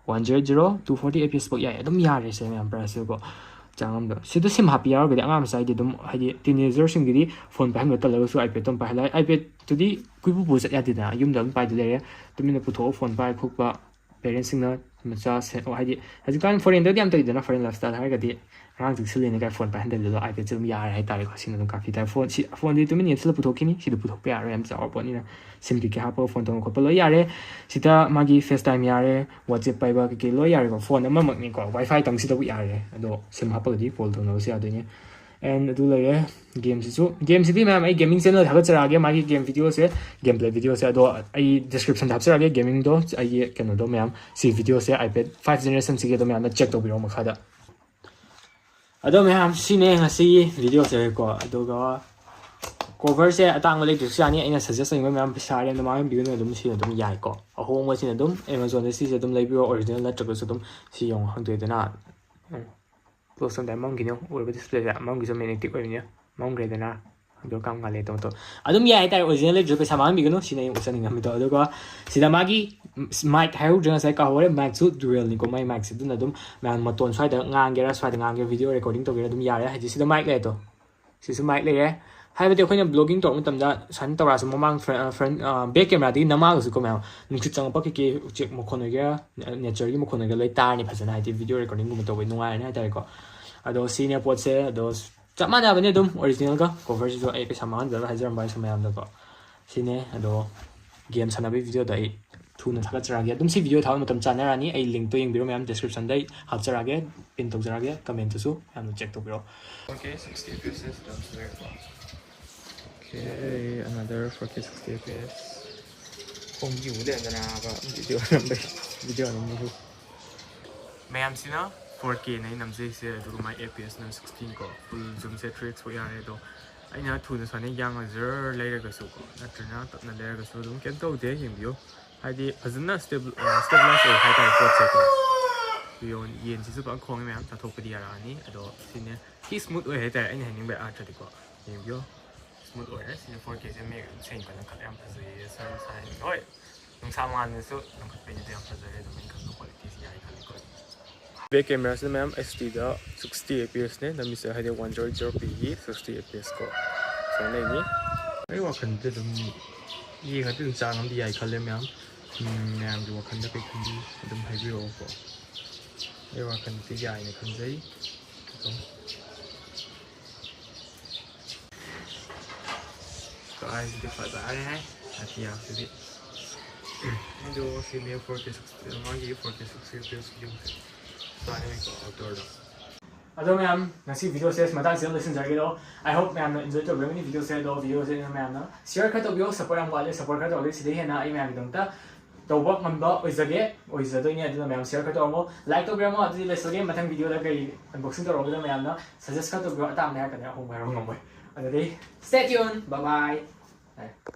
one zero zero two forty F P S ꯐꯥꯎ ꯌꯥꯏ꯫ ꯑꯗꯨꯝ ꯌꯥꯔꯦ ꯁꯦ ꯃꯌꯥꯝ ꯄ꯭ꯔꯥꯏꯁꯁꯦꯀꯣ꯫ ꯆꯥꯡ ꯑꯃꯗ ꯁꯤꯗ ꯁꯤꯝ ꯍꯥꯞꯄꯤ ꯌꯥꯎꯔꯒꯗꯤ ꯑꯉꯥꯡ ꯃꯆꯥꯒꯤꯗꯤ ꯑꯗꯨꯝ, ꯍꯥꯏꯗꯤ ꯇꯤꯅꯦꯖꯔꯁꯤꯡꯒꯤꯗꯤ ꯐꯣꯟ ꯄꯥꯏꯍꯟꯕ ꯇꯜꯂꯒꯁꯨ ꯑꯥꯏꯄꯦꯗꯇꯣ ꯑꯗꯨꯝ ꯄꯥꯏꯍꯜꯂꯦ꯫ ꯑꯥꯏꯄꯦꯗꯇꯨꯗꯤ ꯀꯨꯏꯄꯨ ꯄꯨ ꯆꯠ ꯌꯥꯗꯦꯗꯅ, ꯌꯨꯝꯗ ꯑꯗꯨꯝ ꯄꯥꯏꯗ ꯂꯩꯔꯦ꯫ ꯇꯨꯃꯤꯟꯅ ꯄꯨꯊꯣꯛꯑ ꯐꯣꯟ ꯄꯥꯏ ꯈꯣꯠꯄ, ꯄꯦꯔꯦꯟꯁꯁꯤꯡꯅ ꯃꯆꯥ ꯁꯦ-, ꯍꯥꯏꯗꯤ ꯍꯧꯖꯤꯛꯀꯥꯟ ꯐꯣꯔꯦꯟꯗꯗꯤ ꯌꯥꯝ ꯇꯧꯏꯗꯅ, ꯐꯣꯔꯦꯟ ꯂꯥꯏꯐ ꯁ꯭ꯇꯥꯏꯜ ꯍꯥꯏꯔꯒꯗꯤ ꯑꯉꯥꯡꯁꯤꯡ ꯁꯤꯜꯂꯤꯅꯦ ꯀꯥꯏ ꯐꯣꯟ ꯄꯥꯏꯍꯟꯗꯕꯤꯗꯣ ꯑꯥꯏꯄꯦꯗꯁꯦ ꯑꯗꯨꯝ ꯌꯥꯔꯦ ꯍꯥꯏꯇꯥꯔꯦꯀꯣ꯫ ꯁꯤꯅ ꯑꯗꯨꯝ ꯀꯥꯐꯤ ꯇꯥꯏ꯫ ꯐꯣꯟ ꯁꯤ, ꯐꯣꯟꯗꯤ ꯇꯨꯃꯤꯟ ꯌꯦꯞꯁꯤꯜꯂ ꯄꯨꯊꯣꯛꯈꯤꯅꯤ꯫ ꯁꯤꯗꯤ ꯄꯨꯊꯣꯛꯄ ꯌꯥꯔꯣꯏ, ꯌꯥꯝ ꯆꯥꯎꯔ ꯄꯣꯠꯅꯤꯅ꯫ ꯁꯤꯝ ꯀꯩꯀꯩ ꯍꯥꯞꯄꯒ ꯐꯣꯟ ꯇꯧꯕ ꯈꯣꯠꯄ ꯂꯣꯏ ꯌꯥꯔꯦ꯫ ꯁꯤꯗ ꯃꯥꯒꯤ ꯐꯦꯁ ꯇꯥꯏꯝ ꯌꯥꯔꯦ, ꯋꯥꯆꯦꯞ ꯄꯥꯏꯕ ꯀꯩꯀꯩ ꯂꯣꯏ ꯌꯥꯔꯦꯀꯣ꯫ ꯐꯣꯟ ꯑꯃꯃꯛꯅꯤꯀꯣ, ꯋꯥꯏꯐꯥꯏ ꯇꯪꯁꯤꯗꯕꯨ ꯌꯥꯔꯦ꯫ ꯑꯗꯣ ꯁꯤꯝ ꯍꯥꯞꯄꯒꯗꯤ ꯀꯣꯜ ꯇꯧꯅꯕꯁꯨ ꯌꯥꯗꯣꯏꯅꯦ꯫ ꯑꯦꯟ ꯑꯗꯨ ꯂꯩꯔꯦ꯫ ꯒꯦꯝꯁꯤꯁꯨ, ꯒꯦꯝꯁꯤꯗꯤ ꯃꯌꯥꯝ ꯑꯩ ꯒꯦꯃꯤꯡ ꯆꯦꯅꯦꯜ ꯊꯥꯒꯠꯆꯔꯛꯑꯒꯦ꯫ ꯃꯥꯒꯤ ꯒꯦꯝ ꯚꯤꯗꯤꯑꯣꯁꯦ, ꯒꯦꯝ ꯄ꯭ꯂꯦ ꯚꯤꯗꯤꯑꯣꯁꯦ ꯑꯗꯣ ꯑꯩ ꯗꯤꯁꯀ꯭ꯔꯤꯞꯁꯟꯗ ꯍꯥꯞꯆꯔꯛꯑꯒꯦ꯫ ꯒꯦꯃꯤꯡꯗꯣ ꯑꯩꯒꯤ ꯀꯩꯅꯣꯗꯣ ꯃꯌꯥꯝ, ꯁꯤ ꯚꯤꯗꯤꯑꯣꯁꯦ iPad five generation ꯁꯤꯒꯤ ꯑꯗꯣ ꯃꯌꯥꯝꯅ ꯆꯦꯛ ꯇꯧꯕꯤꯔꯣ ꯃꯈꯥꯗ꯫ ꯑꯗꯣ ꯃꯌꯥꯝ ꯁꯤꯅꯦ ꯉꯁꯤꯒꯤ ꯚꯤꯗꯤꯑꯣꯁꯦꯀꯣ꯫ ꯑꯗꯨꯒ ꯀꯣꯚꯔꯁꯦ ꯑꯇꯥꯡꯕ ꯂꯩꯗ꯭ꯔꯁꯨ ꯌꯥꯅꯤ, ꯑꯩꯅ ꯁꯖꯦꯁ ꯇꯧꯅꯤꯡꯕ ꯃꯌꯥꯝ ꯄꯩꯁꯥ ꯑꯔꯦꯝꯕꯗ ꯃꯥꯡꯍꯟꯕꯤꯒꯅꯨ꯫ ꯑꯗꯨꯝ ꯁꯤꯅ ꯑꯗꯨꯝ ꯌꯥꯏꯀꯣ꯫ ꯑꯍꯣꯡꯕꯁꯤꯅ ꯑꯗꯨꯝ ꯑꯦꯃꯥꯖꯣꯟꯗ ꯁꯤꯁꯦ ꯑꯗꯨꯝ ꯂꯩꯕꯤꯔꯣ, ꯑꯣꯔꯤꯖꯤꯅꯦꯜ ꯅꯠꯇ꯭ꯔꯒꯁꯨ꯫ ꯑꯗꯨꯝ ꯁꯤ ꯌꯦꯡꯉꯣ, ꯈꯪꯗꯣꯏꯗꯅ꯫ ꯎꯝ꯫ ꯀ꯭ꯂꯣꯖ ꯇꯧꯔꯝꯗꯥꯏ ꯃꯝꯈꯤꯅꯤ, ꯎꯔꯕ ꯗꯤꯁꯄ꯭ꯂꯦꯁꯦ ꯃꯝꯈꯤꯁꯨ ꯃꯦꯒꯅꯦꯇꯤꯛ ꯑꯣꯏꯕꯅꯤ, ꯃꯝꯈ꯭ꯔꯦꯗꯅ꯫ ꯑꯗꯣ ꯀꯔꯝ ꯀꯥꯟ ꯂꯩ ꯇꯧ ꯇꯧ ꯑꯗꯨꯝ ꯌꯥꯏ ꯍꯥꯏꯇꯥꯔꯦ꯫ ꯑꯣꯔꯤꯖꯤꯅꯦꯜ ꯂꯩꯗ꯭ꯔꯁꯨ ꯄꯩꯁꯥ ꯃꯥꯡꯍꯟꯕꯤꯒꯅꯨ, ꯁꯤꯅ ꯑꯩ ꯎꯠꯆꯅꯤꯡꯉꯝꯃꯤꯗꯣ꯫ ꯑꯗꯨꯒ ꯁꯤꯗ ꯃꯥꯒꯤ ꯃꯥꯏꯛ ꯍꯥꯏꯍꯧꯗ꯭ꯔꯦ ꯉꯁꯥꯏ, ꯀꯥꯎꯍꯧꯔꯦ꯫ ꯃꯥꯏꯛꯁꯨ ꯗ꯭ꯌꯨꯑꯦꯜꯅꯤꯀꯣ ꯃꯥꯏ ꯃꯥꯏꯛꯁꯦ꯫ ꯑꯗꯨꯅ ꯑꯗꯨꯝ ꯃꯌꯥꯝ ꯃꯇꯣꯟ ꯁ꯭ꯋꯥꯏꯗ ꯉꯥꯡꯒꯦꯔꯥ ꯁ꯭ꯋꯥꯏꯗ ꯉꯥꯡꯒꯦꯔꯥ, ꯚꯤꯗꯤꯑꯣ ꯔꯦꯀꯣꯔꯗꯤꯡ ꯇꯧꯒꯦꯔꯥ ꯑꯗꯨꯝ ꯌꯥꯔꯦ꯫ ꯍꯥꯏꯗꯤ ꯁꯤꯗ ꯃꯥꯏꯛ ꯂꯩ ꯑꯗꯣ, ꯁꯤꯁꯨ ꯃꯥꯏꯛ ꯂꯩꯔꯦ꯫ ꯍꯥꯏꯕꯗꯤ ꯑꯩꯈꯣꯏꯅ ꯕ꯭ꯂꯣꯒꯤꯡ ꯇꯧꯔꯛꯄ ꯃꯇꯝꯗ ꯁꯨꯃꯥꯏꯅ ꯇꯧꯔꯛꯑꯁꯨ ꯃꯃꯥꯡ ꯐ꯭ꯔꯟ, ꯐ꯭ꯔꯟ, ꯑ, ꯕꯦꯛ ꯀꯦꯃꯦꯔꯥꯗꯒꯤ ꯅꯃꯥꯒꯁꯨ ꯀꯣ ꯃꯌꯥꯝ ꯅꯨꯡꯁꯤꯠ ꯆꯪꯉꯛꯄ ꯀꯩꯀꯩ, ꯎꯆꯦꯛ ꯃꯈꯣꯟ ꯑꯣꯏꯒꯦꯔꯥ, ꯅꯦꯆꯔꯒꯤ ꯃꯈꯣꯟ ꯑꯣꯏꯒꯦꯔꯥ ꯂꯣꯏ ꯇꯥꯔꯅꯤ ꯐꯖꯅ꯫ ꯍꯥꯏꯗꯤ ꯚꯤꯗꯤꯑꯣ ꯔꯦꯀꯣꯔꯗꯤꯡꯒꯨꯝꯕ ꯇꯧꯕꯩ ꯅꯨꯡꯉꯥꯏꯔꯅꯤ ꯍꯥꯏꯇꯥꯔꯦꯀꯣ꯫ ꯑꯗꯣ ꯁꯤꯅꯦ ꯄꯣꯠꯁꯦ꯫ ꯑꯗꯣ ꯆꯞ ꯃꯥꯟꯅꯕꯅꯦ ꯑꯗꯨꯝ ꯑꯣꯔꯤꯖꯤꯅꯦꯜꯒ꯫ ꯀꯣꯚꯔꯁꯤꯁꯨ ꯑꯩ ꯄꯩꯁꯥ ꯃꯥꯡꯍꯟꯖꯔꯣꯏ ꯍꯥꯏꯖꯔꯝꯕ ꯍꯥꯏꯁꯦ ꯃꯌꯥꯝꯗꯀꯣ꯫ ꯁꯤꯅꯦ꯫ ꯑꯗꯣ ꯒꯦꯝ ꯁꯥꯟꯅꯕꯒꯤ ꯚꯤꯗꯤꯑꯣꯗꯣ ꯑꯩ ꯊꯨꯅ ꯊꯥꯒꯠꯆꯔꯛꯑꯒꯦ꯫ ꯑꯗꯨꯝ ꯁꯤ ꯚꯤꯗꯤꯑꯣ ꯊꯥꯕ ꯃꯇꯝ ꯆꯥꯟꯅꯔꯛꯑꯅꯤ꯫ ꯑꯩ ꯂꯤꯡꯛꯇꯣ ꯌꯦꯡꯕꯤꯔꯣ ꯃꯌꯥꯝ, ꯗꯤꯁꯀ꯭ꯔꯤꯞꯁꯟꯗ ꯑꯩ ꯍꯥꯞꯆꯔꯛꯑꯒꯦ, ꯄꯤꯟ ꯇꯧꯖꯔꯛꯑꯒꯦ꯫ ꯀꯃꯦꯟꯇꯁꯨ ꯌꯥꯝꯅ ꯆꯦꯛ ꯇꯧꯕꯤꯔꯣ꯫ Four K sixty F P S ꯑꯗꯨꯝ ꯁꯤꯖꯤꯟꯅꯔꯦꯀꯣ꯫ Okay, another four K sixty F P S꯫ ꯈꯣꯡꯕꯤ ꯎ ꯂꯩꯔꯝꯗꯅꯕ ꯚꯤꯗꯤꯑꯣ ꯅꯝꯕꯒꯤ, ꯚꯤꯗꯤꯑꯣ ꯅꯝꯕꯕꯨ꯫ ꯃꯌꯥꯝꯁꯤꯅ ꯐꯣꯔ ꯀꯦꯅ ꯑꯩ ꯅꯝꯖꯩꯁꯦ, ꯑꯗꯨꯒ ꯃꯥꯏ ꯑꯦꯐ ꯄꯤ ꯑꯦꯁꯅ ꯁꯤꯛꯁꯇꯤꯟ ꯀꯣ꯫ ꯐꯨꯜ ꯖꯨꯝꯁꯦ ꯊ꯭ꯔꯤ ꯑꯦꯛꯁ ꯐꯥꯎ ꯌꯥꯔꯦ꯫ ꯑꯗꯣ ꯑꯩꯅ ꯊꯨꯅ ꯁꯨꯃꯥꯏꯅ ꯌꯥꯡꯅ ꯖꯔ ꯂꯩꯔꯒꯁꯨꯀꯣ, ꯅꯠꯇ꯭ꯔꯒꯅ ꯇꯞꯅ ꯂꯩꯔꯒꯁꯨ ꯑꯗꯨꯝ ꯀꯩꯝ ꯇꯧꯗꯦ꯫ ꯌꯦꯡꯕꯤꯌꯨ, ꯍꯥꯏꯗꯤ ꯐꯖꯅ stable, stabilize ꯑꯣꯏ ꯍꯥꯏꯇꯥꯔꯦ ꯄꯣꯠꯁꯦꯀꯣ꯫ ꯌꯦꯡ-, ꯌꯦꯟꯁꯤꯁꯨ ꯐꯖꯅ ꯈꯣꯡꯉꯦ ꯃꯌꯥꯝ, ꯆꯥꯊꯣꯛꯄꯗꯤ ꯌꯥꯔꯛꯑꯅꯤ꯫ ꯑꯗꯣ ꯁꯤꯅꯦ ꯊꯤ smooth ꯑꯣꯏ ꯍꯥꯏꯇꯥꯔꯦ, ꯑꯩꯅ ꯍꯥꯏꯅꯤꯡꯕ ꯑꯥꯔꯊꯗꯤꯀꯣ꯫ ꯌꯦꯡꯕꯤꯌꯨ, smooth ꯑꯣꯏꯔꯦ꯫ ꯁꯤꯅ four K ꯁꯦ ꯃꯌꯦꯛ ꯑꯗꯨꯝ ꯁꯦꯡꯅ ꯐꯖꯅ ꯈꯜꯂꯦ, ꯌꯥꯝ ꯐꯖꯩꯌꯦ꯫ Sunshine, ꯍꯣꯏ, ꯅꯨꯡꯁꯥ ꯃꯉꯥꯜꯅꯁꯨ ꯂꯪꯈꯠꯄꯩꯅꯗꯤ ꯌꯥꯝ ꯐꯖꯔꯦ, ꯑꯗꯨꯝ ꯑꯩꯅ ꯈꯟꯕ quality ꯁꯤ ꯌꯥꯏ ꯈꯜꯂꯤꯀꯣ꯫ Back camera ꯁꯤꯅ ꯃꯌꯥꯝ H D ꯗ sixty F P S ꯅꯦ ꯅꯝꯃꯤꯁꯦ, ꯍꯥꯏꯗꯤ one zero zero P ꯒꯤ sixty F P S ꯀꯣ, ꯁꯨꯃꯥꯏꯅ ꯂꯩꯅꯤ꯫ ꯑꯩ ꯋꯥꯈꯜꯗꯤ ꯑꯗꯨꯝ ꯌꯦꯡꯉꯗꯤ ꯑꯗꯨꯝ ꯆꯥꯡ ꯑꯃꯗꯤ ꯌꯥꯏ ꯈꯜꯂꯦ ꯃꯌꯥꯝ꯫ ꯎꯝ, ꯃꯌꯥꯝꯒꯤ ꯋꯥꯈꯜꯗ ꯀꯩ ꯈꯟꯕꯤ ꯑꯗꯨꯝ ꯍꯥꯏꯕꯤꯔꯛꯑꯣꯀꯣ꯫ ꯑꯩ ꯋꯥꯈꯜꯗꯤ ꯌꯥꯏꯅ ꯈꯟꯖꯩ ꯑꯗꯨꯝ꯫ ꯀꯥꯏꯁꯤꯗꯤ ꯐꯖꯔꯦꯍꯦ, ꯑꯇꯤꯌꯥꯁꯤꯗꯤ꯫ ꯑꯗꯣ ꯁꯤꯅꯦ four K sixty, ꯃꯥꯒꯤ four K sixty F P S ꯌꯦꯡꯁꯦ꯫ ꯁꯨꯃꯥꯏꯅ ꯂꯩꯀꯣ, outdoor ꯗ꯫ ꯑꯗꯣ ꯃꯌꯥꯝ, ꯉꯁꯤ video ꯁꯦ ꯃꯇꯥꯡꯁꯤꯗ ꯂꯣꯏꯁꯤꯟꯖꯔꯒꯦ꯫ ꯑꯗꯣ I hope ꯃꯌꯥꯝꯅ enjoy ꯇꯧꯕꯤꯔꯝꯒꯅꯤ video ꯁꯦ꯫ ꯑꯗꯣ video ꯁꯦ ꯃꯌꯥꯝꯅ share ꯈꯔ ꯇꯧꯕꯤꯌꯣ, support ꯌꯥꯝ ꯋꯥꯠꯂꯦ, support ꯈꯔ ꯇꯧꯔꯗꯤ ꯁꯤꯗꯩ ꯍꯦꯟꯅ ꯑꯩ ꯃꯌꯥꯝꯒꯤꯗꯃꯛꯇ ꯇꯧꯕ ꯉꯝꯕ ꯑꯣꯏꯖꯒꯦ, ꯑꯣꯏꯖꯗꯣꯏꯅꯦ꯫ ꯑꯗꯨꯅ ꯃꯌꯥꯝ share ꯈꯔ ꯇꯧꯔꯝꯃꯣ, like ꯇꯧꯕꯤꯔꯝꯃꯣ꯫ ꯑꯗꯨꯗꯤ ꯂꯣꯏꯁꯤꯜꯂꯒꯦ꯫ ꯃꯊꯪ video ꯗ ꯀꯔꯤ unboxing ꯇꯧꯔꯛꯀꯗꯕ ꯃꯌꯥꯝꯅ suggest ꯈꯔ ꯇꯧꯕꯤꯌꯣ꯫ ꯑꯇꯥꯡꯕ ꯍꯥꯏꯔꯛꯀꯅꯤ, ꯑꯍꯣꯡꯕ ꯍꯥꯏꯔꯛꯄ ꯉꯝꯃꯣꯏ꯫ ꯑꯗꯨꯗꯤ stay tuned, bye bye꯫